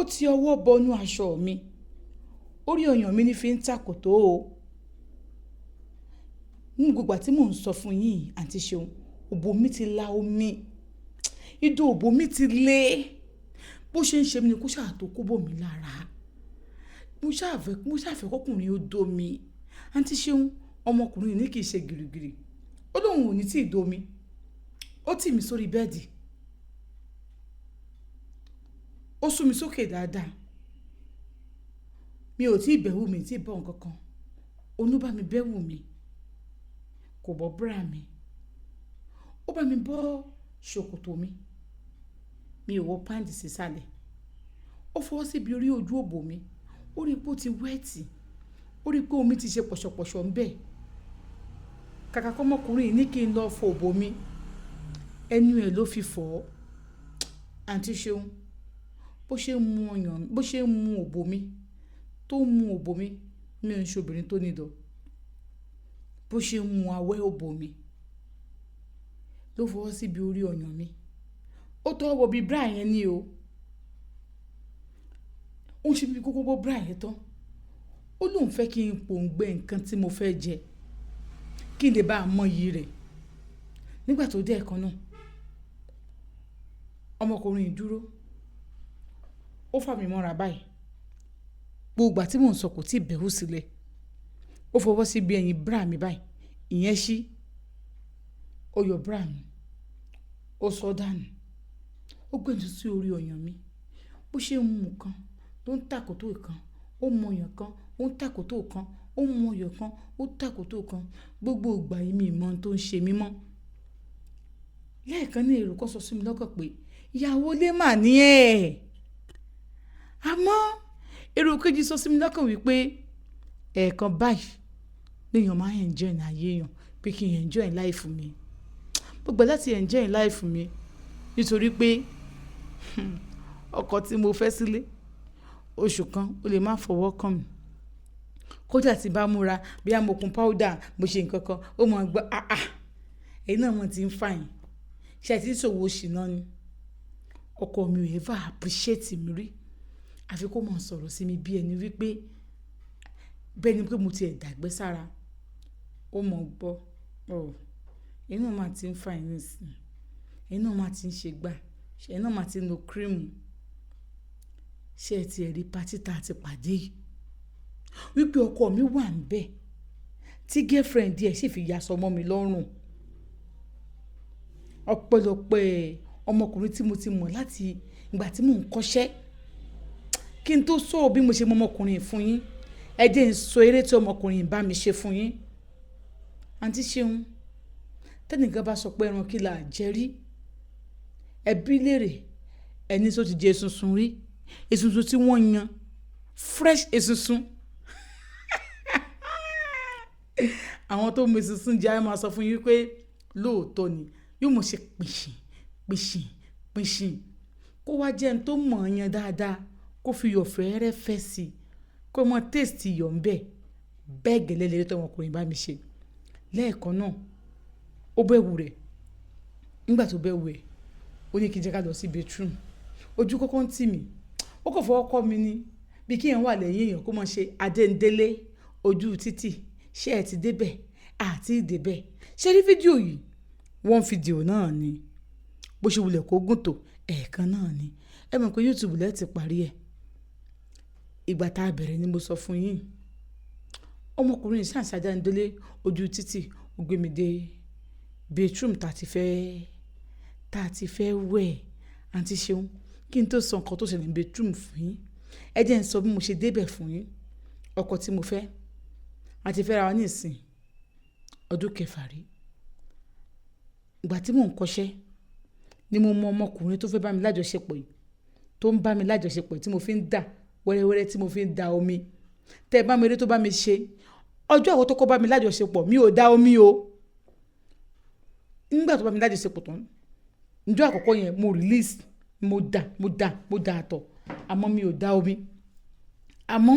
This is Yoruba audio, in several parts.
Ó ti ọwọ́ bọnú aṣọ mi. Orí ọyàn mi ní fi ń tàkòtó o. Ní gbogbo ìgbà tí mò ń sọ fún yín, Àǹtí Ṣeun, òbò mi ti la omi. Ìdò òbò mi ti lé. Bó ṣe ń ṣe mí ni kó ṣáà tó kó bò mí lára. Mo ṣáà fẹ́ kọ́kùnrin ó dó mi. Àǹtí Ṣeun, ọmọkùnrin ní kì í ṣe gìrìgìrì. Ó lóhùn ò ní tí ì dó mi. Ó tì mí sórí bẹ́ẹ̀dì. Ó sú mi sókè dáadáa. Mi ò tí ì bẹ̀wù, mi ò tí ì bọ́ nǹkan kan. Òun bá mi bẹ̀wù mi. Kò bọ́ bra mi. Ó bá mi bọ́ ṣòkòtò mi. Mi ò wọ pant sí sálẹ̀. Ó fọwọ́ síbi orí ojú òbò mi. Ó rí pé ó ti wẹ́ẹ̀tì. Ó rí pé omi ti ṣe pọ̀ṣọ̀pọ̀ṣọ̀ ń bẹ. Kàkà kọ́ ọmọkùnrin yìí ní kí n lọ fọ òbò mi. Ẹnu ẹ̀ ló fi fọ̀ ọ́. Àǹtí Ṣeun, bó ṣe ń mu ọyàn, bó ṣe ń mu òbò mi, tó ń mu òbò mi, mi ò ń ṣe obìnrin tó nídọ̀. Bó ṣe ń mu awẹ́ òbò mi, ló fọwọ́ síbi orí ọyàn mi. Ó tọwọ́ bọ bí bra yẹn ní o. Ó ń ṣe bí kókó bọ́ bra yẹn tán. Ó lóhùn fẹ́ kí n pòǹgbẹ nǹkan tí mo fẹ́ jẹ, kí n lè bá mọ iyì rẹ̀. Nígbà tó dé ẹ̀kan náà, ọmọkùnrin yìí dúró. Ó fà mí mọ́ra báyìí. Gbogbo ìgbà tí mò ń sọ kò tí ì bẹ̀wù sílẹ̀. Ó fọwọ́ síbi ẹ̀yìn bra mi báyìí. Ìyẹn ṣí. Ó yọ bra mi. Ó sọ dànù. Ó gbé mi sí orí ọyàn mi. Bó ṣe ń mu kan, ló ń tàkòtó kan. Ó mu ọyàn kan, ó ń tàkòtó kan. Ó mu ọyàn kan, ó ń tàkòtó kan. Gbogbo ìgbà yìí mi ò mọ̀ ohun tó ń ṣe mí mọ́. Lẹ́ẹ̀kan ní èrò kan sọ sí mi lọ́kàn pé ìyàwó lé mà ní ẹ̀. Àmọ́ èrò kejì sọ sí mi lọ́kàn wípé ẹ̀ẹ̀kan báyìí ni èèyàn máa ń enjoy ní ayé èèyàn, pé kí n enjoy life mi. Mo gbà láti enjoy life mi nítorí pé ọkọ tí mo fẹ́ sílé oṣù kan ó lè máa fọwọ́ kàn mí. Kódà tí bá múra bí a mo kun powder, mo ṣe nǹkan kan, ó mọ̀ gbọ́, "àáà, ẹ̀yin náà mọ̀ tí ń fine. Ṣé ẹ ti ń ṣòwò ṣìná ni?" Ọkọ mi ò ever appreciate mi rí. Àfi kó máa sọ̀rọ̀ sí mi bí ẹni wípé, bí ẹni pé mo ti ẹ̀ dàgbẹ́ sára. Ó mọ̀ gbọ́, "ọ̀, ẹ̀yin náà máa ti ń fine nísìnyí. Ẹ̀yin náà máa ti ń ṣe gbá. Ẹ̀yin náà máa ti ń lo cream. Ṣé ẹ ti rí party tá a ti pàdé yìí?" Wípé ọkọ mi wà níbẹ̀ tí girlfriend ẹ̀ sì fi yaṣọ mọ́ mi lọ́rùn. Ọpẹ́lọpẹ́ ọmọkùnrin tí mo ti mọ̀ láti ìgbà tí mò ń kọ́ṣẹ́. Kí n tó sọ bí mo ṣe mọ ọmọkùnrin yìí fún yín, ẹ jẹ́ n sọ eré tí ọmọkùnrin yìí bá mi ṣe fún yín. Àǹtí Ṣeun, tẹ́nìkan bá sọ pé ẹran kí là jẹ rí, ẹbí lérè, ẹni tó ti jẹ esunsun rí, esunsun tí wọ́n yan, fresh esunsun. Àwọn tó mọ esunsun jẹ á máa sọ fún yín pé lóòótọ́ ni, yóò mọ̀ ṣe pìnṣìn, pìnṣìn, pìnṣìn. Kó wá jẹ́ ẹni tó mọ̀ yan dáadáa, kó fi iyọ̀ fẹ́ẹ́rẹ́fẹ́ sí i, kó mọ taste iyọ̀ ń bẹ. Bẹ́ẹ̀ gẹ́lẹ́ léré tí ọmọkùnrin bá mi ṣe. Lẹ́ẹ̀kan náà, ó bẹ̀wù rẹ̀. Nígbà tó bẹ̀wù ẹ̀, ó ní kí n jẹ́ ká lọ sí bathroom. Ojú kọ́kọ́ ń tì mí. Ó kàn fọwọ́ kọ́ mi ní bí kí èèyàn wà lẹ́yìn èèyàn kó máa ṣe adéǹdélé ojú títì. Ṣé ẹ ti dé bẹ̀? A ti dé bẹ̀. Ṣé rí fídíò yìí? One fídíò náà ni. Bó ṣe wulẹ̀ kó gùn tó, ẹ̀ẹ̀kan náà ni. Ẹ mọ̀ pé YouTube lẹ ti parí ẹ̀. Ìgbà tá a bẹ̀rẹ̀ ni mo sọ fún yín. Ọmọkùnrin yìí ṣà ń ṣe adéǹdélé ojú títì. Ó gbé mi dé bathroom tá a ti fẹ́ wẹ̀. Àǹtí Ṣeun, kí n tó sọ nǹkan tó ṣẹlẹ̀ ní bathroom fún yín, ẹ jẹ́ n sọ bí mo ṣe dé bẹ̀ fún yín. Ọkọ tí mo fẹ́, a ti fẹ́ra wa ní ìsìn ọdún kẹfà rí. Ìgbà tí mò ń kọ́ṣẹ́ ni mo mọ ọmọkùnrin tó fẹ́ bá mi lájọṣepọ̀ yìí, tó ń bá mi lájọṣepọ̀ tí mo fi ń dà wẹ́rẹ́wẹ́rẹ́, tí mo fi ń da omi. Tẹ́ ẹ bá mi rí tó bá mi ṣe, ọjọ́ àkọ́kọ́ tó kọ́ bá mi lájọṣepọ̀, mi ò dá omi o. Nígbà tó bá mi lájọṣepọ̀ tán, ọjọ́ àkọ́kọ́ yẹn mo release, mo dà, mo dà, mo dà àtọ̀, àmọ́ mi ò dá omi. Àmọ́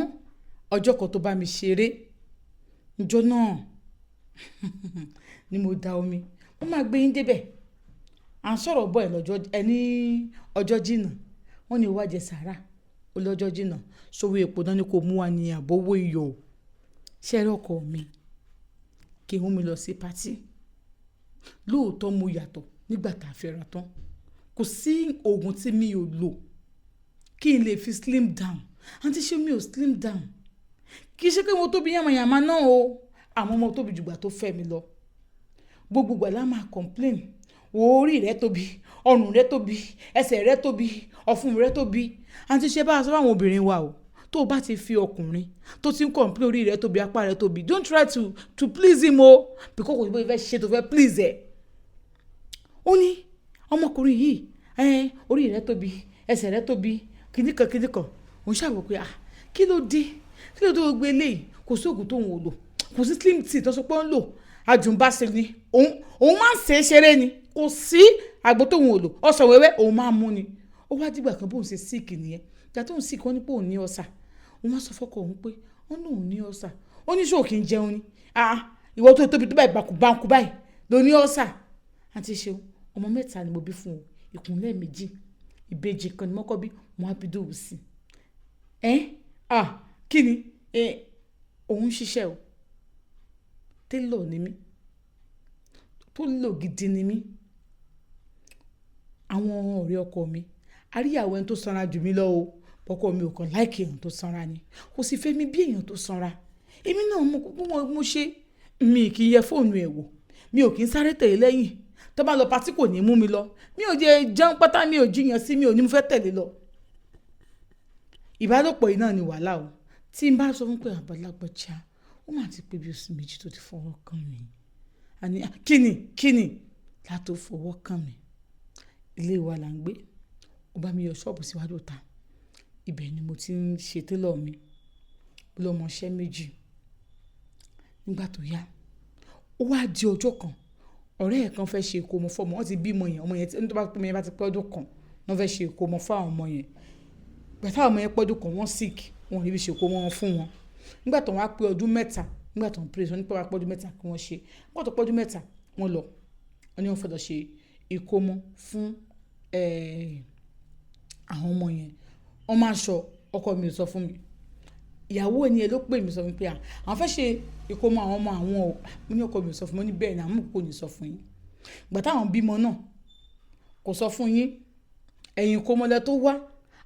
ọjọ́ kan tó bá mi ṣeré, ọjọ́ náà ni mo dá omi. Mo máa gbé yín dé bẹ̀. À ń sọ̀rọ̀ bọ̀ ẹ lọ́jọ́, ẹ ní ọjọ́ jìnnà. Wọ́n ní ó wá jẹ sàárà. Ó Ó lọ́jọ́ jìnnà, sówó epo náà ni kò mú wa ní àbówó iyọ̀. Ṣé ẹ rí ọkọ mi kí n mú mi lọ sí party? Lóòótọ́ mo yàtọ̀ nígbà tá a fẹ́ra tán. Kò sí òògùn tí mi ò lò kí n lè fi slim down. Àǹtí, ṣé mi ò slim down? Kì í ṣe pé mo tóbi yàmàyàmà náà o, àmọ́ mo tóbi jù ìgbà tó fẹ́ mi lọ. Gbogbo ìgbà la máa complain. Orí rẹ tóbi, ọrùn rẹ tóbi, ẹsẹ̀ rẹ tóbi, ọ̀fun rẹ tóbi. Àǹtí, ṣe bá a sọ fún àwọn obìnrin wa o, tó o bá ti fi ọkùnrin tó ti ń complain orí rẹ tóbi, apá rẹ tóbi, don't try to please him o, because kò sí bó ṣe fẹ́ ṣe tó fẹ́ please ẹ̀. Ó ní ọmọkùnrin yìí, orí rẹ tóbi, ẹsẹ̀ rẹ tóbi, kìnìkan kìnìkan. Òun ṣàwò pé, ah, kí ló dé? Kí ló dé gbogbo eléyìí? Kò sí òògùn tó ń wò lò, kò sí slim tea tó sọ pé ó ń lò. Àjùmbáṣe ni òun, òun máa ń ṣe é ṣeré ni. Kò sí àgbo tó ń wò lò, ọsàn wẹ́wẹ́ òun máa ń mú ni. Ó wá dìgbà kan, bóun ṣe sick nìyẹn. Ìgbà tóun sick, wọ́n ní pé òun ní ulcer. Òun wá sọ fọ́kọ òun pé wọ́n ní òun ní ulcer. Ó ní ṣé kì í jẹun ni? Ah, ìwọ tó tóbi tó báyìí, báńkù báyìí ló ní ulcer. Àǹtí Ṣeun, ọmọ mẹ́ta ni mo bí fún o, ìkúnlẹ̀ méjì, ìbejì kan ni mo kọ́ bí, mo á bí dòwú sí ẹ́. Ah, kí ni ẹ òun ṣiṣẹ́ o? Tailor ni mí, tó lò gidi ni mí. Àwọn ọ̀rẹ́ ọkọ mi àríyàwó ẹni tó sanra jù mí lọ o. Ọkọ mi ò kàn like èèyàn tó sanra ni, kò sì fẹ́ mi bí èèyàn tó sanra. Èmi náà mo ṣe, mi kì í yẹ fóònù ẹ̀ wò, mi ò kì í sáré tẹ̀lé lẹ́yìn. Tó bá lọ party, kò ní mú mi lọ. Mi ò jẹ jẹun pátá, mi ò jiyàn sí, mi ò ní mo fẹ́ tẹ̀lé lọ. Ìbálòpọ̀ yìí náà ni wàhálà o. Tí n bá sọ fún pé àbálágbọ̀já, ó mà ti pé bí oṣù 2 tó ti fọwọ́ kàn mí. Àní kíni kíni látó fọwọ́ kàn mí? Ilé wa là ń gbé. Ó bá mi yọ ṣọ́ọ̀bù síwájú ìta. Ibẹ̀ ni mo ti ń ṣe tailor mi. Mo lọ ọmọṣẹ́ méjì. Nígbà tó yá, ó wá di ọjọ́ kan, ọ̀rẹ́ ẹ̀ kan fẹ́ ṣe ìkómọ fún ọmọ. Wọ́n ti bí ọmọ yẹn, ọmọ yẹn tí tó bá ọmọ yẹn bá ti pé ọdún kan, wọ́n fẹ́ ṣe ìkómọ fún àwọn ọmọ yẹn. Ìgbà tí àwọn ọmọ yẹn pé ọdún kan, wọ́n sick, wọ́n ò rí bí ṣe ìkómọ wọn fún wọn. Nígbà tó wá pé ọdún 3, nígbà tó ń pray, wọ́n ní pé wá pé ọdún 3 kí wọ́n ṣe. Nígbà tó pé ọdún 3, wọ́n lọ. Wọ́n ní wọ́n fẹ́ lọ ṣe ìkómọ fún, àwọn ọmọ yẹn. Wọ́n máa sọ, ọkọ mi ò sọ fún mi. Ìyàwó ẹni yẹn ló pè mí, sọ fún mi pé à, àwọn fẹ́ ṣe ìkómọ àwọn ọmọ àwọn o. Mo ní ọkọ mi ò sọ fún mi. Ó ní bẹ́ẹ̀ ni, àmọ́ kò ní sọ fún yín. Ìgbà táwọn bímọ náà kò sọ fún yín. Ẹ̀yìn ìkómọ lẹ tó wá.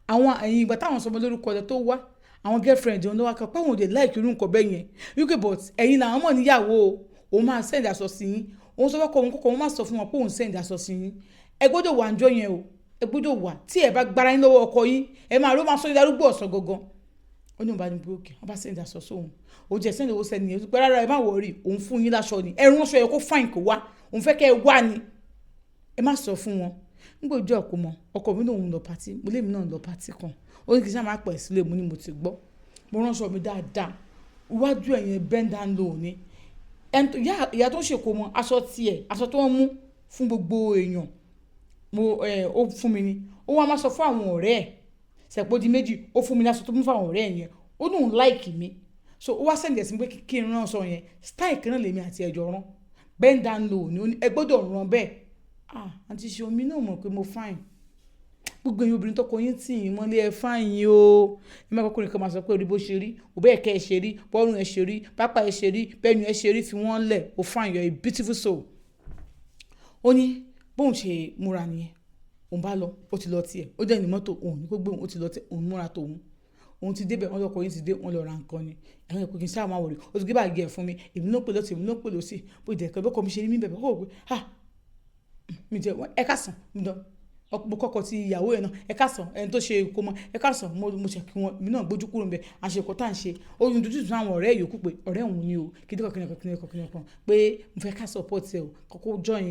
Àwọn ẹ̀yìn ìgbà táwọn sọmọ lórúkọ lẹ tó wá. Àwọn girlfriend wọn ló wá kan pé àwọn ò dé like irú nǹkan bẹ́ẹ̀ yẹn. Wípé but ẹ̀yin làwọn mọ̀ níyàwó o. Òun máa send aṣọ sí yín. Òun sọ fún ọkọ òun, kọ́kọ́ òun máa sọ fún wọn pé òun send aṣọ sí yín. Ẹ gbọdọ̀ wà níjọ́ yẹn o. Ẹ gbọdọ̀ wà. Tí ẹ bá gbára yín lọ́wọ́ ọkọ yín, ẹ máa ló máa sọ yín darúgbó ọ̀sán gangan. Ó ní òun bá ní pé okay, wọ́n bá send aṣọ sóhun. Ó jẹ́ send owó sẹ́ni yẹn. Pé rárá, ẹ má worry, òun fún yín láṣọ ni. Ẹ rán aṣọ yẹn kó fine kó wá. Òun fẹ́ kí ẹ wá ni. Ẹ má sọ fún wọn. Nígbà ojú ọkọ mọ, ọkọ mi lòun lọ party, mo lé mi náà lọ party kan. Ó ní kí n ṣá máa pẹ̀ sílé, mo ní mo ti gbọ́. Mo rán aṣọ mi dáadáa. Iwájú ẹ̀ yẹn bend down low ni. Ẹni tó, ìyá tó ń ṣe ìkómọ, aṣọ tí ẹ, aṣọ tó ń mú fún gbogbo èèyàn, mo, ó fún mi ni. Ó wá máa sọ fún àwọn ọ̀rẹ́ ẹ̀. Ṣẹ̀pọ̀ di méjì, ó fún mi ní aṣọ tó mú fún àwọn ọ̀rẹ́ ẹ̀ yẹn. Ó ní òun like mi. So ó wá send ẹ̀ sí mi pé kí n rán aṣọ yẹn. Style kan náà lèmi àti ẹ jọ rán. Bend down low ni. Ó ní ẹ gbọdọ̀ rán bẹ́ẹ̀. Ah, àǹtí Ṣeun, mi náà mọ̀ pé mo fine. Gbogbo ẹ̀yin obìnrin tọkọ yín tì yín mọ́lé, ẹ fine o. Ẹ má kọ́kọ́ nìkan máa sọ pé orí bó ṣe rí, òbí ẹ̀kẹ́ ẹ ṣe rí, bọ́rùn ẹ ṣe rí, pápá ẹ ṣe rí, bẹ́ẹ̀ni ẹ ṣe rí, fi wọ́n lẹ̀. O fine, you are a beautiful soul. Ó ní bóun ṣe múra nìyẹn. Òun bá lọ, ó ti lọ tiẹ̀. Ó dẹ̀ ní mọ́tò, òun ní kó gbé òun, ó ti lọ tiẹ̀, òun múra tòun. Òun ti dé bẹ̀, wọ́n lọkọ yín ti dé, wọ́n lọ ra nǹkan ni. Ẹ̀wọ̀n pé kí n sáà máa worry. Ó ti gbé báàgì ẹ̀ fún mi. Èmi ló ń pè lọ́tùn, èmi ló ń pè lọ́sì. Bó jẹ́ pé bọ́kọ mi ṣe ní mí bẹ̀bẹ̀, ó wò pé, ah, mi jẹ́ ẹ káàsán, mo dán. Mo kọ́kọ́ ti ìyàwó ẹ̀ náà, ẹ káàsán, ẹni tó ṣe ìkómọ, ẹ káàsán, mo ṣe kí wọn, èmi náà gbójú kúrò níbẹ̀. A ṣe nǹkan tí à ń ṣe. Ó ní dúdú fún àwọn ọ̀rẹ́ ìyókù pé ọ̀rẹ́ òun ni o. Kíni kan kíni kan kíni kan kíni kan pé mo fẹ́ ká support ẹ o. Kó join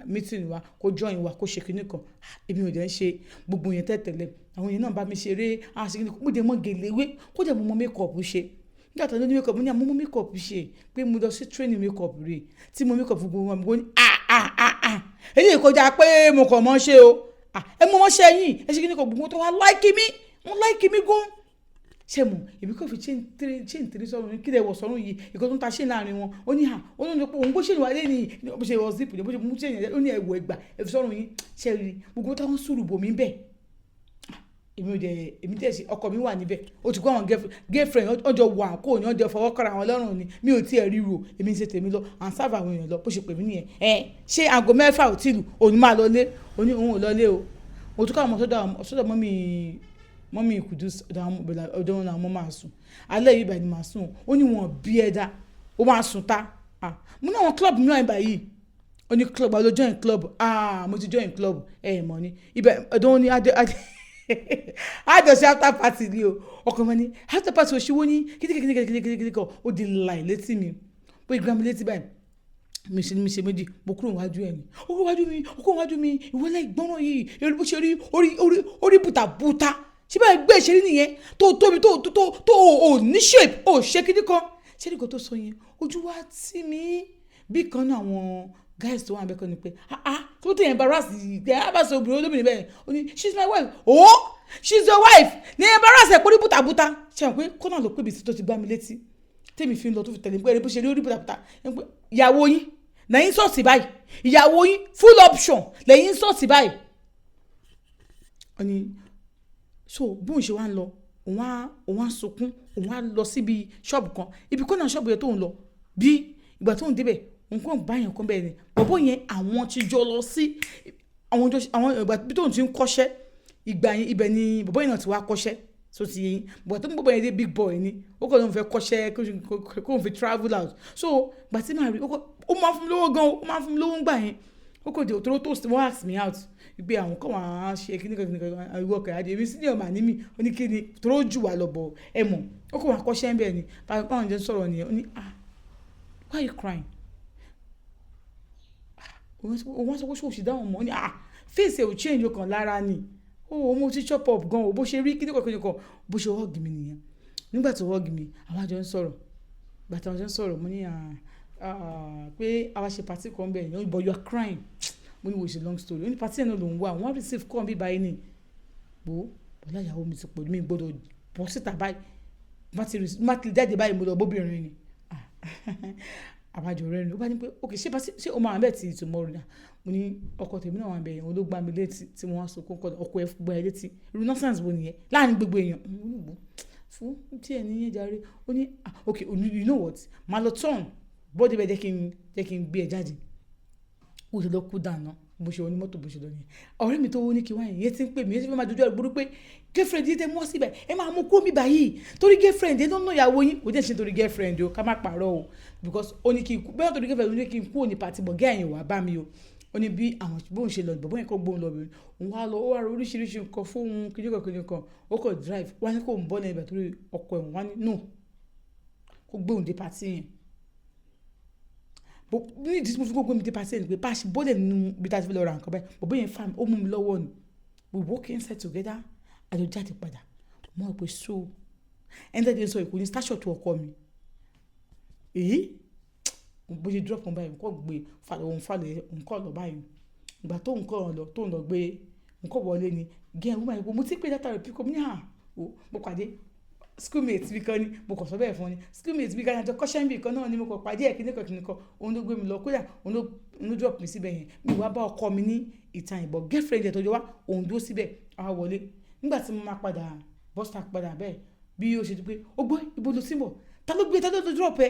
meeting wa, kó join wa, kó ṣe kíni kan. Èmi ò dẹ̀ ń ṣe gbogbo yẹn tẹ́tẹ̀lẹ̀. Àwọn èèyàn náà bá mi ṣeré. A ṣe kíni kan. Mo dẹ̀ mọ̀ gèlè wé. Kó dẹ̀ mo mọ makeup ṣe. Nígbà tó ní makeup, mo ní àmọ́ mo makeup ṣe pé mo lọ sí training makeup rè. Tí mo makeup fún gbogbo wọn, mo ní ah ah ah ah. Eléyìí kọjá pé mo kàn mọ̀ ṣe o. Ah, ẹ mọ mọ́ṣẹ́ yín, ẹ ṣe kíni kan, gbogbo tó wá like mi, wọ́n like mi gan. Ṣé mo, èmi kò fi chain three sọ́run ní kílẹ̀ wọ̀ sọ́run yìí, ìkan tó ń ta chain láàrin wọn. Ó ní à, ó ní pé òun gbé chain wálé ní, bó ṣe wọ zip, bó ṣe mú chain yẹn, ó ní ẹ̀wọ̀ ẹgbàá, ẹ fi sọ́run yín. Ṣé rí, gbogbo táwọn sùúrù bò mí bẹ́ẹ̀. Èmi ò dẹ̀, èmi dẹ̀ ṣe, ọkọ mi wà níbẹ̀. Ó ti kó àwọn girlfriend, wọ́n jọ wà kó ní, wọ́n jọ fọwọ́ kọ́ra wọn lọ́rùn ni. Mi ò tí ì ríro, èmi ń ṣe tèmi lọ, à ń serve àwọn èèyàn lọ. Bó ṣe pè mí nìyẹn. Ẹ ṣé aago 6 ò tí lù, òní máa lọ lé. Ó ní òun ò lọ lé o. Mo tún ká àwọn sọ́dọ̀ mummy, mummy Kudus, ọ̀dọ̀ wọn làwọn ọmọ máa sùn. Alẹ́ yìí báyìí ni màá sùn. Ó ní wọn bí ẹ dá, ó máa sùn ta. Ah, mo ní àwọn club mìíràn báyìí. Ó ní club, àlọ́ join club. Ah, mo ti join club. Ẹ mọ̀ ni. Ibẹ̀ ọ̀dọ̀ wọn ni adé adé àjọṣe after party ni o. Ọkọ mi ní after party òṣìwò ní kíníkíní kíníkíní kíníkíní kan. Ó di láì létí mi. Bó ìgbà mi létí báyìí, mi ṣe ni mi ṣe méjì, mo kúrò níwájú ẹ̀ ni. Ó kúrò níwájú mi, ó kúrò níwájú mi. Ìwọ láì gbọ́ràn yìí, èrò bó ṣe rí orí orí orí bùtàbùtà. Ṣé báyìí gbé ìṣeré nìyẹn tó tóbi tó tó tó ò ní shape, ò ṣe kíní kan. Ṣé nǹkan tó sọ yẹn, ojú wa tì mí. Bí kan náà àwọn guys tó wà níbẹ̀ kan ní pé, "Ah ah, tó tẹ̀ embarrass ẹ̀ embarrass obìnrin olóbìnrin bẹ́ẹ̀." Ó ní, "She's my wife." "Oh, she's your wife?" Ní embarrass ẹ̀ pé bùtàbùtà. Ṣe hàn pé kọ́nà ló pè mí sí tó ti gbá mi létí tèmi fi ń lọ tó fi tẹ̀lé pé ẹni bó ṣe rí orí bùtàbùtà. Ìyàwó yín lẹ́yìn sọ́ọ̀tì báyìí, ìyàwó yín full option lẹ́yìn sọ́ọ̀tì báyìí. Ó ní so bóun ṣe wá ń lọ, òun á sunkún, òun á lọ síbi ṣọ́ọ̀bù kan, ibi kan náà, ṣọ́ọ̀bù yẹn tóun lọ. Bí ìgbà tóun débẹ̀, òun kàn bá yẹn kan bẹ́ẹ̀ ni bọ̀bọ̀ yẹn, àwọn ti jọ lọ sí àwọn jọ àwọn ìgbà bí tóun ti ń kọ́ṣẹ́ ìgbà yẹn, ibẹ̀ ni bọ̀bọ̀ yẹn náà ti wá kọ́ṣẹ́. So ti yẹn bọ̀ tó ń bọ̀bọ̀ yẹn dé, big boy ni, ó kàn ló ń fẹ́ kọ́ṣẹ́ kó ń fi travel out. So gbà tí màá rí, ó máa fún mi lówó gan, ó máa fún mi lówó ńgbà yẹn. Ó kò dé òtòrò tó wọ́n ask me out pé àwọn kan wàá ṣe kíní kan kíní kan. Ìwọ kẹ̀ adé, èmi senior mà ní mi. Ó ní kíni tòró jù wá lọ bọ̀ ẹ mọ̀, ó kò wá kọ́ṣẹ́ ń bẹ̀ ni. Báwọn jẹ́ sọ̀rọ̀ nìyẹn. Ó ní, "Ah, why you crying?" Òun wá sọ pé ṣé òṣì dáhùn mọ́. Ó ní, "Ah, face ẹ̀ ò change, o kàn lára ni ó mo ti chop up gan o, bó ṣe rí kíní kan kíní kan." Bó ṣe hug mi nìyẹn. Nígbà tó hug mi, àwọn àjọ ń sọ̀rọ̀. Ìgbà tí àwọn àjọ ń sọ̀rọ̀, mo ní pé àwa ṣe party kan bẹ́ẹ̀ yẹn, "But you are crying." Mo ní, "Wo, ṣe long story." Ó ní party yẹn náà lòún wà, wọ́n receive call bí báyìí ni wo bọ́lá ìyàwó mi ti pọ̀, mi gbọ́dọ̀ bọ́ síta báyìí. Má ti jáde báyìí, mo lọ bóbìnrin ni. Àbájọ rẹ ni ó bá ní pé, "Ok, ṣé party, ṣé o máa bẹ́ẹ̀ ti tomorrow náà?" Mo ní ọkọ tèmi náà wà bẹ́ẹ̀ yẹn, òun ló gbá mi létí tí mo wá sunkún kọ́. Ọkọ ẹ gbá ẹ létí, irú nonsense wo nìyẹn láàrin gbogbo èèyàn? Fún tí ẹ níyẹn jàre. Ó ní, "Ah, ok, you know what, máa lọ turn bọ́dé bẹ́ẹ̀, jẹ́ kí n gbé ẹ jáde." Ó ti lọ kú dànù. Bó ṣe wọ ní mọ́tò, bó ṣe lọ nìyẹn. Ọ̀rẹ́ mi tó wó ní kí wáyé yẹn ti ń pè mí, yẹn ti fẹ́ máa dojú ẹ̀ burú pé girlfriend yìí tẹ mọ́ síbẹ̀, ẹ máa mú kúrò mi báyìí torí girlfriend yẹn ló ń ná ìyàwó yín. Kò jẹ́ ṣe torí girlfriend o, ká má pààrọ̀ o, because ó ní kí n kú bẹ́ẹ̀ torí girlfriend, ó ní kí n kúrò ní party bọ̀ gẹ́ ẹ̀yìn wá bá mi o. Ó ní bí àwọn bóun ṣe lọ, bọ̀bọ́ yẹn kọ́ gbóhùn lọ bẹ̀rẹ̀, òun wá lọ, ó wá ra oríṣiríṣi nǹkan fóun kíníkan kíníkan. Ó kọ̀ drive wá ní kó ń bọ́ ní ibẹ̀ torí ọkọ ẹ̀ wá ní no, kó gbóhùn dé party yẹn. Ní ìdí tí mo fi kó gbé mi dé party yẹn ni pé bá a ṣe bọ́lẹ̀ nínú ibi tá a ti fi lọ ra nǹkan báyìí, bọ̀bọ́ yẹn fà mí, ó mú mi lọ́wọ́ ni. We walk inside together, àjọ jáde padà. Mo rò pé so ẹni tẹ́tẹ́ sọ ìkò ní station tó ọkọ mi èyí bó ṣe drop wọn báyìí, nǹkan gbé falẹ̀, òun falẹ̀ nǹkan lọ báyìí. Ìgbà tó nǹkan lọ, tó ń lọ gbé nǹkan wọlé ni gẹ́ ẹ̀ wọ́n mo ti pè dátà rẹ̀ píkọ́. Mo ní à o, mo pàdé schoolmate mi kan ni, mo kàn sọ bẹ́ẹ̀ fún ni, schoolmate mi kan àjọ kọ́ṣẹ́ mi kan náà ni, mo kàn pàdé ẹ̀ kíníkan kíníkan, òun ló gbé mi lọ, kódà òun ló drop mi síbẹ̀ yẹn. Mi wá bá ọkọ mi ní ìta ìbọn, girlfriend ẹ̀ tọ́jú wá, òun dúró síbẹ̀, àwa wọlé. Nígbà tí mo máa padà bọ́sítà padà bẹ́ẹ̀, bí ó ṣe di pé ó gbọ́, "Ibo ló ti ń bọ̀? Ta ló gbé? Ta ló drop ẹ?"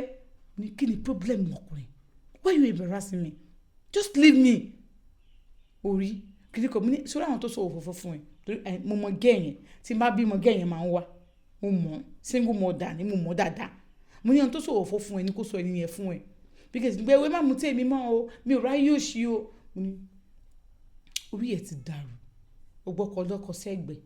Ní kí ni problem ọkùnrin? Why you embarrassing me? Just leave me. Orí kìíní kan mo ní sórí àwọn tó sọ òfófó fún ẹ, torí mo mọ gẹ́ yẹn, tí n bá bímọ gẹ́ yẹn máa ń wá. Mo mọ̀, single mother ni, mo mọ̀ dáadáa. Mo ní àwọn tó sọ òfófó fún ẹ ní kó sọ ẹni yẹn fún ẹ, because gbé ewé má mú tèmi mọ́ o, mi ò ráyè òṣì o. Mo ní orí ẹ̀ ti dàrú, o gbọ́kọ̀ lọ́kọ̀ sẹ́gbẹ̀ẹ́,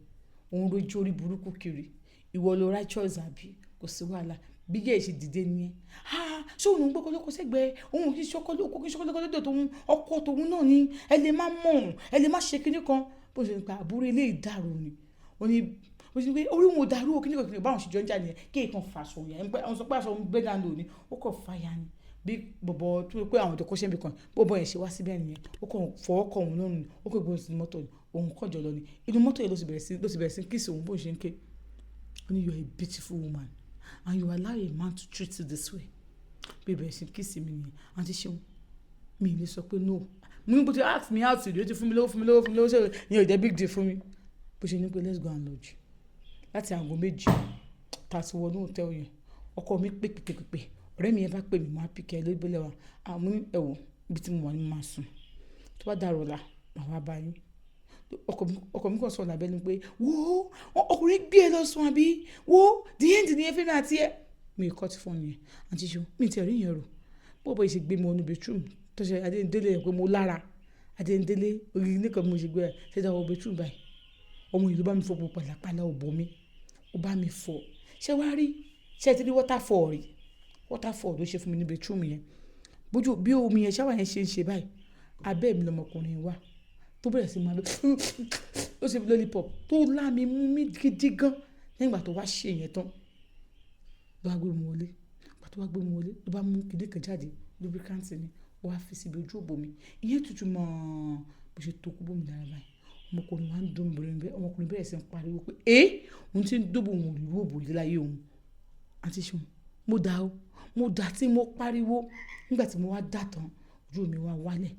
òun rojú orí burúkú kiri. Ìwọ ló righteous àbí? Kò sí wàhálà. Bí yẹ́ ṣe dìde nìyẹn. Ah, ṣé òun gbọ́kọ̀ lọ́kọ̀ sẹ́gbẹ̀ẹ́ òun kì í ṣọkọ kì í ṣọkọ lọ́kọ̀ lọ́dọ̀ tòun, ọkọ tòun náà ni. Ẹ lè má mọ̀, ẹ lè má ṣe kinní kan. Bó ṣe ń pa àbúrò ilé ìdàrú ni. Ó ní ó ṣe pé orí wọn ò dàrú o, kinní kan kinní kan. Báwọn ṣe jọ ń jà nìyẹn. Kí èèkàn fàṣọ yẹn, àwọn sọ pé aṣọ ń gbé dáńdó ni, ó kàn fàyà ni. Bí bọ̀bọ̀ tó pé àwọn tó kọ́ṣẹ́ níbi kan, bọ̀bọ̀ yẹn ṣe wá síbẹ̀ nìyẹn. Ó kàn fọwọ́ kàn òun lọ́rùn, ó kàn gbé òun sínú mọ́tò ni, òun kàn jọ lọ ni. Inú mọ́tò yẹn ló ti bẹ̀rẹ̀ sí kiss òun, bó ṣe ń ké. Ó ní, "You are a beautiful woman and you allow a man to treat you this way." Bí bẹ̀rẹ̀ sí kiss mi nìyẹn. "Àǹtí Ṣeun, mi ì lè sọ pé no." Mo ní bó ti ask me out rí, ó ti fún mi lówó, fún mi lówó, fún mi lówó, ṣe ìyẹn ò jẹ́ big deal fún mi. Bó ṣe ní pé let's go and lodge. Láti aago 7 tá ti wọ inú hotel yẹn, ọkọ mi pé pé pé pé. Ọ̀rẹ́ mi yẹn bá pè mí, mo wá pick ẹ lórí bọ́lẹ̀ wá. À mo ní ẹ wò, ibi tí mo wà ní mo máa sùn. Tó bá dàárọ̀ ọ̀la, màá wá bá yín. Ọkọ mi kàn sọ̀rọ̀ lábẹ́nú pé wo ọkùnrin gbé ẹ lọ sùn àbí? Wo the end ni ẹ fẹ́ mi àti ẹ. Mi ò cut phone yẹn. Àǹtí Ṣeun, mi ò tí ẹ rí ìyẹn rò. Bó bó ṣe gbé mi wọ inú bedroom, tó ṣe Adéǹdélé yẹn pé mo lára. Adéǹdélé orí nìkan mo ṣe gbé ẹ. Ṣé dá wọ bedroom báyìí? Ọmọ yìí ló bá mi fọ gbogbo pàlàpàlà òbò mi. Ó bá mi fọ. Ṣé wàá rí? Ṣé ẹ ti rí waterfall rí? Waterfall ló ṣe fún mi ní bedroom yẹn. Bójú bí omi yẹn shower yẹn ṣe ń ṣe báyìí. Abẹ́ mi lọmọkùnrin wà tó bẹ̀rẹ̀ sí máa lọ. Ó ṣe lollipop tó lá mi mú mi gidi gan. Lẹ́yìn ìgbà tó wá ṣe ìyẹn tán, ló wá gbé mi wọlé. Ìgbà tó wá gbé mi wọlé, ló bá mú kiní kan jáde, lubricant ni, ó wá fi síbi ojú òbò mi. Ìyẹn tutù mọ́ bó ṣe tó kú bó mi lára báyìí. Ọmọkùnrin wa ń dùn mí, ọmọkùnrin bẹ̀rẹ̀ sí ń pariwo pé "é, òun tí ń dóbò òun ò rí irú òbò yìí láyé òun." Àǹtí Ṣeun, mo dà ó, mo dà tí mo pariwo. Nígbà tí mo wá dà tán, ojú mi wá wálẹ̀.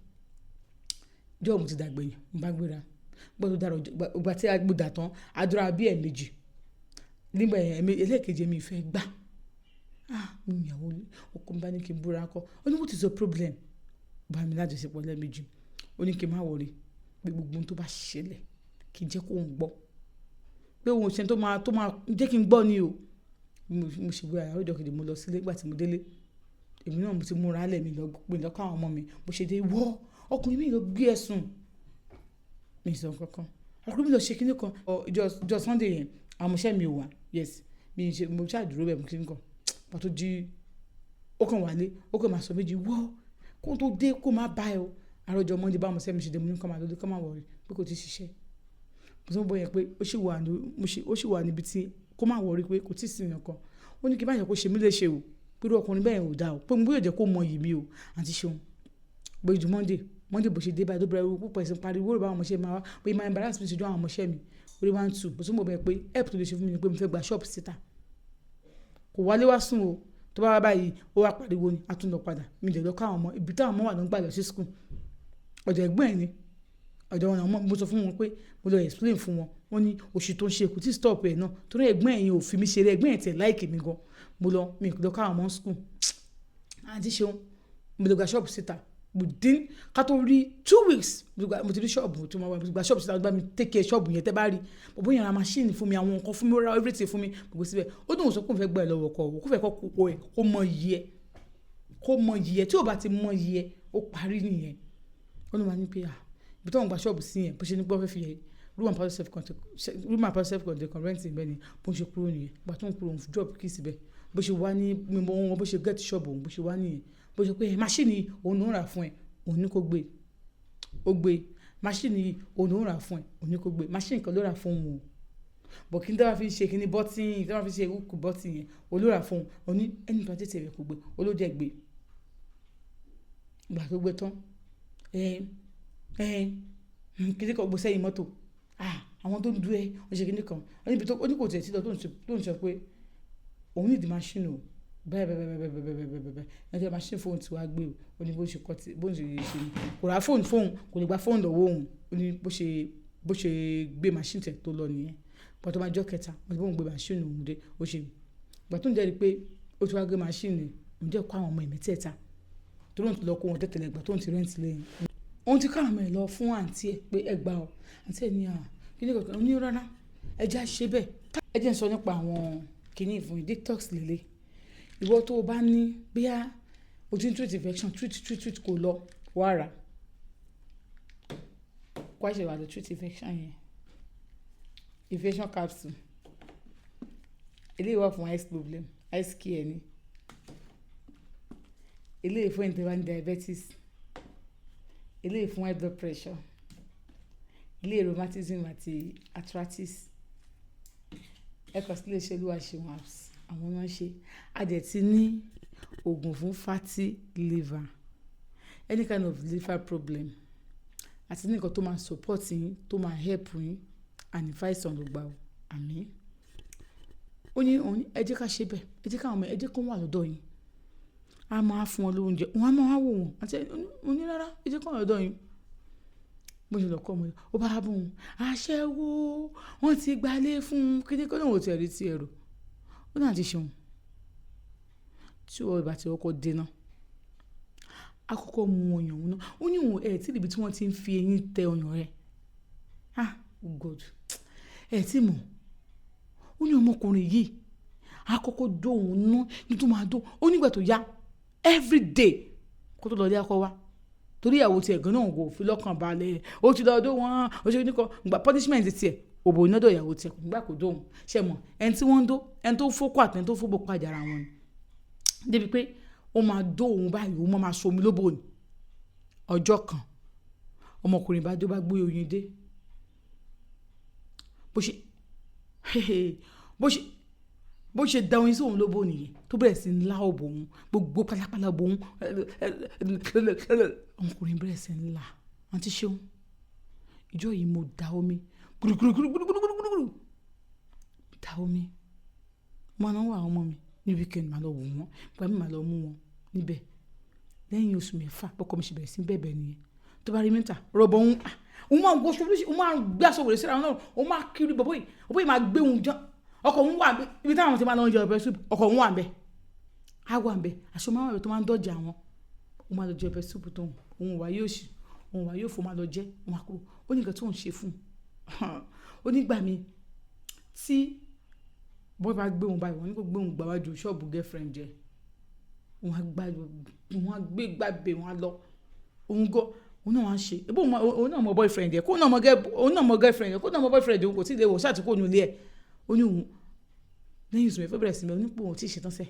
Ọjọ́ mo ti dàgbẹ̀yìn, mo bá gbéra. Ìgbà tó dàrọ̀, ìgbà tí mo dà tán, a dúró bí ẹ̀ẹ̀mejì. Nígbà yẹn, ẹlẹ́ẹ̀kejì mi fẹ́ gbà. Ah, mo ní ìyàwó ilé, ọkọ mi bá ní kí n búra kọ́. Ó ní what is your problem? Bá mi lájọṣepọ̀ lẹ́ẹ̀mejì. Ó ní kí n má worry, pé gbogbo ohun tó bá ṣẹlẹ̀ kí n jẹ́ kó ń gbọ́. Pé òun ṣe tó máa jẹ́ kí n gbọ́ ni o. Mo ṣe gbéra ọjọ́ kejì mo lọ sílé. Nígbà tí mo délé, èmi náà mo ti múra lẹ̀ mi lọ, mi lọ kó àwọn ọmọ mi. Bó ṣe dé, wọ́ ọkùnrin mi lọ gbé ẹ sùn. Mi ò sọ nǹkan kan. Ọkùnrin mi lọ ṣe kíní kan. Ọjọ́ Sunday yẹn, àwọn ọmọọṣẹ́ mi ò wá. Yes, mi ṣe, mo ṣáà dúró bẹ́ẹ̀ mo kíní kan. Ìgbà tó di, ó kàn wálé, ó kàn máa sọ méjì, wọ́ kó tó dé kó má bá ẹ o. Àárọ̀ ọjọ́ Monday bá àwọn ọmọọṣẹ́ mi ṣe dé, mo ní kó máa lọ, kó má worry pé kò tí ì ṣiṣẹ́. Mo sọ fún boy yẹn pé ó sì wà ní, mo ṣe, ó sì wà níbi tí kó má worry pé kò tí ì sí nǹkan. Ó ní kí n má jẹ́ kó ṣe mí léṣe o. Pé irú ọkùnrin bẹ́ẹ̀ ò dáa o. Pé mo gbọdọ̀ jẹ́ kó mọ iyì mi o. Àǹtí Ṣeun, bó ju Monday, Monday bó ṣe dé báyìí tó bẹ̀rẹ̀ púpọ̀ ẹ̀sìn pariwo bá àwọn ọmọọṣẹ́ mi máa wá. Pé máa embarrass mi ṣojú àwọn ọmọọṣẹ́ mi. Orí wa ń tù. Mo tún mọ̀ bẹ́ẹ̀ pé help tó lè ṣe fún mi ni pé mo fẹ́ gba shop síta. Kò wálé wá sùn o. Tó bá wá báyìí, ó wá pariwo ni, a tún lọ padà. Mi dẹ̀ lọ kó àwọn ọmọ, ibi tí àwọn ọmọ wà ló ń gbà lọ sí school. Ọ̀dọ̀ ẹ̀gbọ́n ẹ̀ ni. Ọ̀dọ̀ wọn àwọn ọmọ, mo sọ fún wọn pé mo lọ explain fún wọn. Wọ́n ní oṣù tó ń ṣe kò tí stop ẹ̀ náà. Torí ẹ̀gbọ́n ẹ̀ yẹn ò fi mí ṣeré, ẹ̀gbọ́n ẹ̀ tiẹ̀ like mi gan. Mo lọ, mi ò lọ kó àwọn ọmọ school. Àǹtí Ṣeun, mo lọ gba shop síta. Within ká tó rí 2 weeks, mo ti rí shop tí mo wà, mo ti gba shop síta, ó bá mi take care shop yẹn tẹ́ bá rí. Bọ̀bọ́ yẹn ra machine fún mi, àwọn nǹkan fún mi, ó ra everything fún mi, gbogbo síbẹ̀. Ó dùn ó sọ pé òun fẹ́ gbà ẹ́ lọ́wọ́ ọkọ òun, kó fẹ́ kó kó ẹ̀, kó mọ iyì ẹ, kó mọ iyì ẹ. Tí ò bá ti mọ iyì ẹ, ó parí nìyẹn. Ó ní wá ní pé à, ibi tí wọ́n gba shop sí yẹn, bó ṣe ní pé wọ́n fẹ́ fi room and parlour self contained, room and parlour self contained kan rent bẹ́ẹ̀ ni bó ṣe kúrò nìyẹn. Ìgbà tó ń kúrò, òun drop key síbẹ̀. Bó ṣe wá ní mímọ wọn, bó ṣe get shop òun, bó ṣe wá nìyẹn. Bó ṣe pé machine yìí òun ló ń rà fún ẹ, òun ní kó gbé. Ó gbé machine yìí, òun ló ń rà fún ẹ, òun ní kó gbé. Machine kan ló rà fún òun o. But kí n tó bá fi ṣe kíní button, tí wọ́n fi ṣe hook button yẹn, òun ló rà fún òun. Ó ní ẹni tó tètè rẹ̀ kó gbé, ó ló dẹ̀ gbé. Ìgbà tó gbé tán, ẹ, ẹ, kíní kan gbé sẹ́yìn mọ́tò. Ah, àwọn tó ń dú ẹ, ó ṣe kíní kan. Ó ní ibi tó, ó ní kò tẹ̀ sí lọ tó ń sọ pé òun need machine o. Bẹ́ẹ̀ bẹ́ẹ̀ bẹ́ẹ̀ bẹ́ẹ̀ bẹ́ẹ̀ bẹ́ẹ̀ bẹ́ẹ̀ bẹ́ẹ̀. Ẹni tí machine fóònù tí wàá gbé o. Ó ní bó ṣe kọ́ tí, bó ṣe ṣe ni. Kò ra fóònù fóònù, kò lè gba fóònù lọ́wọ́ òun. Ó ní bó ṣe gbé machine tẹ̀ tó lọ nìyẹn. Ìgbà tó máa jọ́ kẹta, wọ́n ti bá òun gbé machine òun dé, ó ṣe. Ìgbà tó ń jẹ́ rí pé ó ti wá gbé machine, òun jẹ́ kó àwọn ọmọ ẹ̀ mẹ́tẹ̀ẹ̀ta. Torí òun ti lọ kó wọn tẹ́tẹ̀lẹ̀ ìgbà tó ń ti rent ilé yẹn. Òun ti ká àwọn ọmọ ẹ̀ lọ fún àǹtí ẹ̀ pé ẹ gbà ọ́. Àǹtí ẹ̀ ní à, kíní kankan. Ó ní rárá, ẹ jẹ́ á ṣe bẹ́ẹ̀. Ẹ jẹ́ n sọ nípa àwọn kíní fún yín, detox lélẹ̀. Ìwọ tó bá ní bóyá o ti ń treat infection, treat, treat, treat kò lọ, wá rà. Kó wá ṣe wá lọ treat infection yẹn. Infection capsule. Eléyìí wà fún eyes problem, eyes care ni. Eléyìí fún ẹni tí ó bá ní diabetes. Eléyìí fún high blood pressure. Eléyìí rheumatism àti arthritis. Ẹ kàn sí ilé iṣẹ́ Olúwaṣeun Herbs, àwọn náà ń ṣe. A dẹ̀ ti ní òògùn fún fatty liver, any kind of liver problem. Àti ní nǹkan tó máa support yín, tó máa help yín, àní fàìsàn ló gbà o. Àmín. Ó ní òun ní ẹ jẹ́ ká ṣe bẹ́ẹ̀, ẹ jẹ́ ká àwọn ọmọ ẹ jẹ́ kó wà lọ́dọ̀ yín. A máa fún wọn lóúnjẹ, wọ́n á máa wò wọ́n. Àti ó ní rárá, ẹ jẹ́ kó wà lọ́dọ̀ yín. Bó ṣe lọ kọ́ ọmọ yẹn, ó bá bùn ún aṣẹ́wó, wọ́n ti gbalé fún un. Kíni kó lóun ò tiẹ̀ rí ti ẹ̀rù. Ó náà ti ṣeun. Tí ó bá ti kọ́kọ́ dé náà, a kọ́kọ́ mú ọyàn òun náà. Ó ní òun ẹ̀ tí níbi tí wọ́n ti ń fi eyín tẹ ọyàn rẹ̀. Ah, oh God. Ẹ tí mọ̀. Ó ní ọmọkùnrin yìí, a kọ́kọ́ dó òun ná ní tó máa dó. Ó nígbà tó yá every day kó tó lọ ilé akọ wá. Torí ìyàwó tí ẹ̀gàn náà kò fi lọ́kàn balẹ̀. Ó ti lọ dó wọn, ó ṣe kíni kan, ìgbà punishment ti ẹ̀, òbò iná dọ̀ ìyàwó tí ẹ̀ kò nígbà kó dó òun. Ṣé ẹ mọ̀? Ẹni tí wọ́n ń dó, ẹni tó fókó àti ẹni tó fóbò pàdé ara wọn ni. Débi pé ó máa dó òun báyìí, òun máa so omi lóbò ni. Ọjọ́ kan, ọmọkùnrin bá dé, ó bá gbé oyin dé. Bó ṣe, bó ṣe da oyin sí òun lóbò nìyẹn, tó bẹ̀rẹ̀ sí ń lá òbò òun, gbogbo pálápàlá òbò òun. Ọmọkùnrin bẹ̀rẹ̀ sí ń lá. Àǹtí Ṣeun, ìjọ yìí mo da omi gúrúgúrúgúrúgúrúgúrú. Da omi. Mo máa ń wá àwọn ọmọ mi ní weekend, màá lọ wò wọ́n, ìgbà mí màá lọ mú wọn níbẹ̀. Lẹ́yìn oṣù 6, bọ́kọ mi ṣe bẹ̀rẹ̀ sí ń bẹ̀bẹ̀ nìyẹn. Tó bá rí mi níta, rọ̀bọ̀ òun, òun máa ń wọṣọ oríṣi, òun máa ń gbé aṣọ wèrè síra wọn náà, òun máa kiri bọ̀bọ́ yìí, bọ̀bọ́ yìí máa gbé òun jọ. Ọkọ̀ òun wà níbi tí àwọn tí máa lọ jẹ ọbẹ̀ soup, ọkọ̀ òun wà níbẹ̀. Á wà níbẹ̀, aṣọ máa wà níbẹ̀ tó máa ń dọ̀jà wọn. Ó máa lọ jẹ ọbẹ̀ soup tó òun wà yóò ṣì, òun wà yóò fò máa lọ jẹ, òun máa kúrò. Ó ní nǹkan tí òun ṣe fún un. Ó ní ìgbà mi tí bọ́ bá gbé òun báyìí, wọ́n ní kó gbé òun gbà wájú ṣọ́ọ̀bù girlfriend jẹ. Òun á gbá, òun á gbé gbàgbé, òun á lọ. Òun gan, òun náà wá ń ṣe. Ebó òun náà mọ boyfriend ẹ̀, kó náà mọ girl, òun náà mọ girlfriend ẹ̀, kó náà mọ boyfriend òun kò tí ì lè wò ṣáà tí kò nu ilé ẹ̀. Ó ní òun lẹ́yìn oṣù 6 bẹ̀rẹ̀ sí ní pé òun ò tí ì ṣetán sẹ́.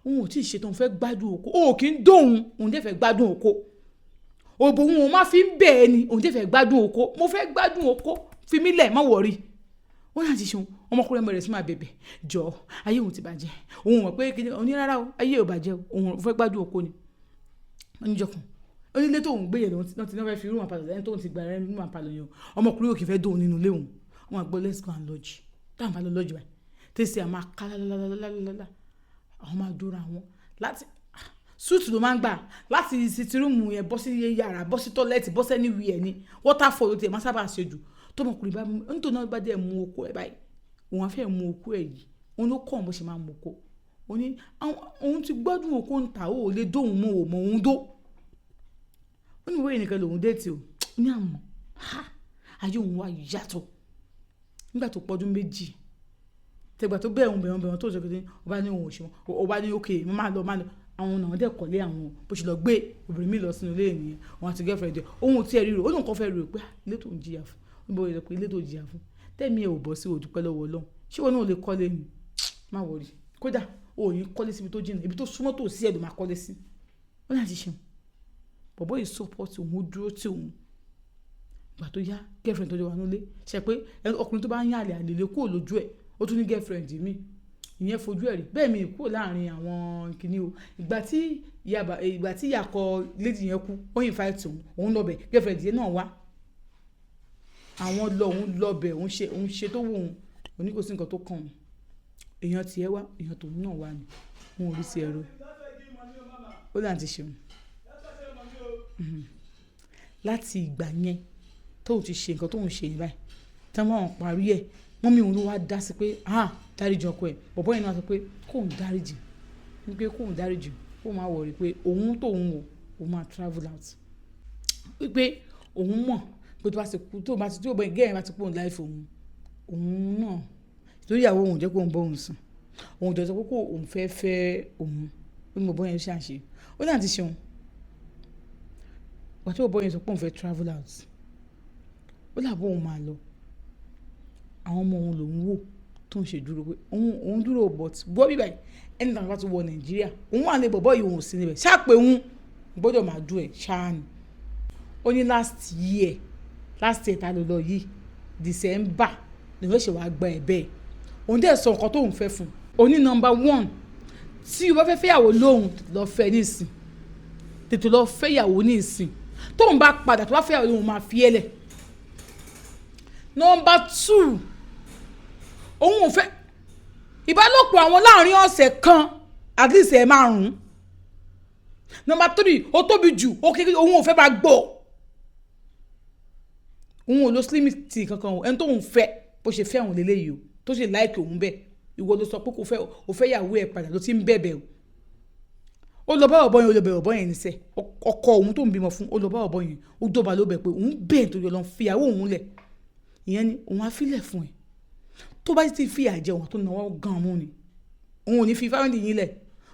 Òun ò tí ì ṣetán, òun fẹ́ gbádùn oko. Ó kì í dóhun, òun dẹ̀ fẹ́ gbádùn oko. Òbò òun ò máa fi ń bẹ̀ ẹ́ ni, òun dẹ̀ fẹ́ gbádùn oko. Mo fẹ́ gbádùn oko, fi mí lẹ̀, má worry. Ó ní àti ṣeun, ọmọkùnrin bẹ̀rẹ̀ sí máa bẹ̀bẹ̀. Jọ, ayé òun ti bàjẹ́. Òun mọ̀ pé kíni, òun ní rárá o, ayé ò bàjẹ́ o, òun fẹ́ gbádùn oko ni. Ó ní ìjọ kan, ó ní ilé tó ń gbé yẹn lòun ti fẹ́ fi room and parlour lẹ́yìn tó ń ti gba room and parlour yẹn o. Ọmọkùnrin ò kì í fẹ́ dóhun nínú ilé òun. Wọ́n á gbọ́, "Let's go and lodge." Táwọn bá lọ lodge báyìí, tẹ́sí a máa ká lálálálálálá. Àwọn máa dóra wọn láti suite ló máa ń gbà láti sitting room yẹn bọ́ sí yàrá, bọ́ sí toilet, bọ́ sí anywhere ni. Waterfall ló ti ẹ̀ máa sábà ṣe jù. Tọmọkùnrin bá mú, nítorí náà bá dẹ̀ mú okó ẹ̀ báyìí, òun á fẹ́ mú okó ẹ̀ yìí. Òun ló kọ́ òun bó ṣe máa mú okó. Ó ní òun ti gbádùn okó ń ta, ó lè dóhun mọ́, ò mọ òun dó. Ó ní ìwé nìkan lòun date o. Ó ní àmọ́, ha, ayé òun wá yàtọ̀. Nígbà tó pọ́dún 2, tẹ̀gbà tó bẹ̀ òun bẹ̀ òun bẹ̀ òun tó sọ pé ó bá ní òun ò ṣe mọ́, ó bá ní okay, mo máa lọ, máa lọ. Àwọn náà dẹ̀ kọ́lé àwọn bó ṣe lọ gbé obìnrin mi lọ sínú ilé ènìyàn, òun àti girlfriend ẹ̀. Òun ò tí ẹ rí rò, ó ní nǹkan fẹ́ rí rò pé ilé tó ń jìyà fún. Ó ní bó ṣe sọ pé ilé tó ń jìyà fún. Tẹ́mi ẹ ò bọ́ sí, o dúpẹ́ lọ́wọ́ Ọlọ́run. Ṣé ìwọ náà ò lè kọ́lé ni? Má worry. Kódà o ò ní kọ́lé síbi tó jìnnà, ibi tó súnmọ́ tó sí ẹ ló máa kọ́lé sí. Ó ní àti ṣeun. Bọ̀bọ́ yìí support òun, ó dúró tì òun. Ìgbà tó yá, girlfriend tó jọ wà nínú ilé. Ṣé pé ọkùnrin tó bá ń yàn àlè, àlè lè kúrò lójú ẹ̀. Ó tún ní girlfriend mi. Ìyẹn fojú ẹ̀ rí. Bẹ́ẹ̀ mi kúrò láàrin àwọn kìíní o. Ìgbà tí ìyá kọ lady yẹn kú, ó invite òun, òun lọ bẹ̀, girlfriend yẹn náà wá. Àwọn lọ, òun lọ bẹ̀, òun ṣe tó wù òun. Òun ní kò sí nǹkan tó kàn òun. Èèyàn tí ẹ wá, èèyàn tòun náà wá ni. Wọn ò rí sí ẹ ro. Ó ní àǹtí ṣeun. Láti ìgbà yẹn tó ti ṣe nǹkan tó ń ṣe yẹn báyìí, tí wọ́n parí ẹ̀, mummy òun ló wá dá sí pé, "Ah, dáríji ọkọ ẹ̀." Bọ̀bọ́ yẹn náà sọ pé kóun dáríji, wípé kóun dáríji, kó má worry pé òun tó òun o, òun máa travel out. Wípé òun mọ̀ pé tó bá ti kú, tó bá ti, tí ó bá girl yẹn bá ti kúrò ní life òun, òun náà, torí ìyàwó òun jẹ́ kó ń bọ́ òun sùn. Òun jọ sọ pé kó òun fẹ́ fẹ́ òun. Ó ní bọ̀bọ́ yẹn ṣà ṣe. Ó ní àǹtí ṣeun. Ìgbà tí bọ̀bọ́ yẹn sọ pé òun fẹ́ travel out, ó làbọ̀ òun máa lọ. Àwọn ọmọ òun lòún wò tó ń ṣe dúró pé òun, òun dúró, but gbọ́ bí báyìí, anytime bá ti wọ Nàìjíríà, òun wà lé bọ̀bọ́ yìí, òun ò sí níbẹ̀. Ṣá pé òun gbọ́dọ̀ máa dúró ẹ̀ ṣáá ni. Ó ní last year ta ló lọ yìí, December ni wọ́n ṣe wá gba ẹ̀ bẹ́ẹ̀. Òun dẹ̀ sọ nǹkan tóun fẹ́ fún un. Ó ní number one, tí o bá fẹ́ fẹ́yàwó lóhùn, lọ fẹ́ nísìn. Tètè lọ fẹ́yàwó nísìn. Tóun bá padà tó bá fẹ́yàwó lóhùn, máa fi ẹ́ lẹ̀. Number two, òun ò fẹ́ ìbálòpọ̀ àwọn láàrin ọ̀sẹ̀ kan, at least ẹ̀ márùn-ún. Number three, ó tóbi jù, ó kékeré, òun ò fẹ́ máa gbọ́. Òun ò lo slim tea kankan o. Ẹni tó ń fẹ́, bó ṣe fẹ́ òun lélẹ́yìí o, tó ṣe like òun bẹ́ẹ̀. Ìwọ ló sọ pé kò fẹ́, o fẹ́ ìyàwó ẹ̀ padà, ló ti ń bẹ̀bẹ̀ o. Ó lọ bá ọ̀bọ yẹn, ó lọ bẹ̀ ọ̀bọ yẹn níṣẹ́. Ọkọ òun tó ń bímọ fún, ó lọ bá ọ̀bọ yẹn, ó dọ̀bà ló bẹ̀ pé òun bẹ́ẹ̀ tó yọ lọ fi ìyàwó òun lẹ̀. Ìyẹn ni òun á filẹ̀ fún ẹ. Tó bá ti fi àjẹ wọn tó náwó gan mú ni, òun ò ní fi family yín lẹ̀.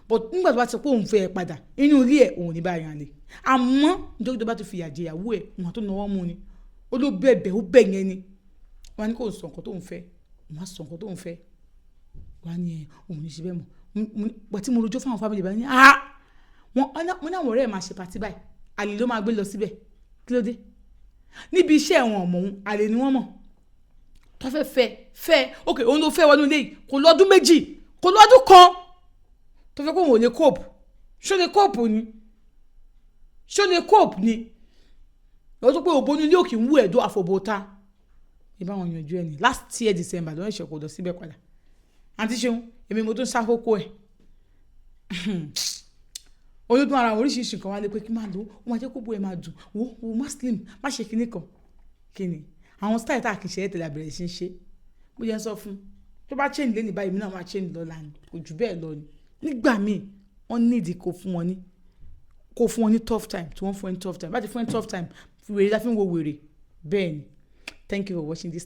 But nígbà tó bá ti sọ pé òun fẹ́ ẹ padà inú ilé ẹ̀, òun ò ní bá yàn lè. Àmọ́ nítorí tó bá ti fi àjẹ ìyàwó ẹ̀, òun tó náwó mú ni. Ó ló bẹ̀bẹ̀, ó bẹ̀ yẹn ni. Wọ́n á ní kó sọ nǹkan tó ń fẹ́, òun á sọ nǹkan tó ń fẹ́. Wọ́n á ní ẹ̀ òun ní ṣe bẹ́ẹ̀ mọ́. Gbà tí mo rojọ́ fún àwọn family báyìí ní, ah, wọ́n ní àwọn ọ̀rẹ́ ẹ̀ máa ṣe party báyìí, àlè ló máa gbé lọ síbẹ̀. Kí ló dé? Níbi iṣẹ́ wọn ọmọ òun, àlè ni wọ́n mọ̀ tó fẹ́ fẹ́ fẹ́. Ok, òun ló fẹ́ wọnú ilé yìí, kò lọ́dún 2, kò lọ́dún 1, tó fẹ́ kó òun ò lè cope. Ṣó lè cope ni? Ṣó lè cope ni? Lọ́wọ́ tó pé òbónú ilé òkè ń wú ẹ̀dọ́ àfọ̀bọ̀ta ìbá wọn yanjú ẹ̀ ní last year December ló ń ṣe kó lọ síbẹ̀ padà. Àǹtí Ṣeun, èmi mo tún sákòókò ẹ̀ olódún ara àwọn oríṣiríṣi nǹkan wá lé pé kí máa lò ó, máa jẹ́ kó bó ẹ máa dùn. Wo wo, má slim, má ṣe kinní kan. Kíni àwọn style tá a kì í ṣe é tẹ̀lé àbẹ̀rẹ̀ sí í ṣe? Bó jẹ́ ń sọ fún tó bá change lé ní báyìí, mi náà máa change lọ́la ni, kò jù bẹ́ẹ̀ lọ ni. Nígbà míì, wọ́n nídìí kó fún wọn ní tough time. Tí wọ́n fún ẹ ní tough time, bá ti fún ẹ ní tough time, wèrè la fi ń wo wèrè. Bẹ́ẹ̀ ni. Thank you for watching this.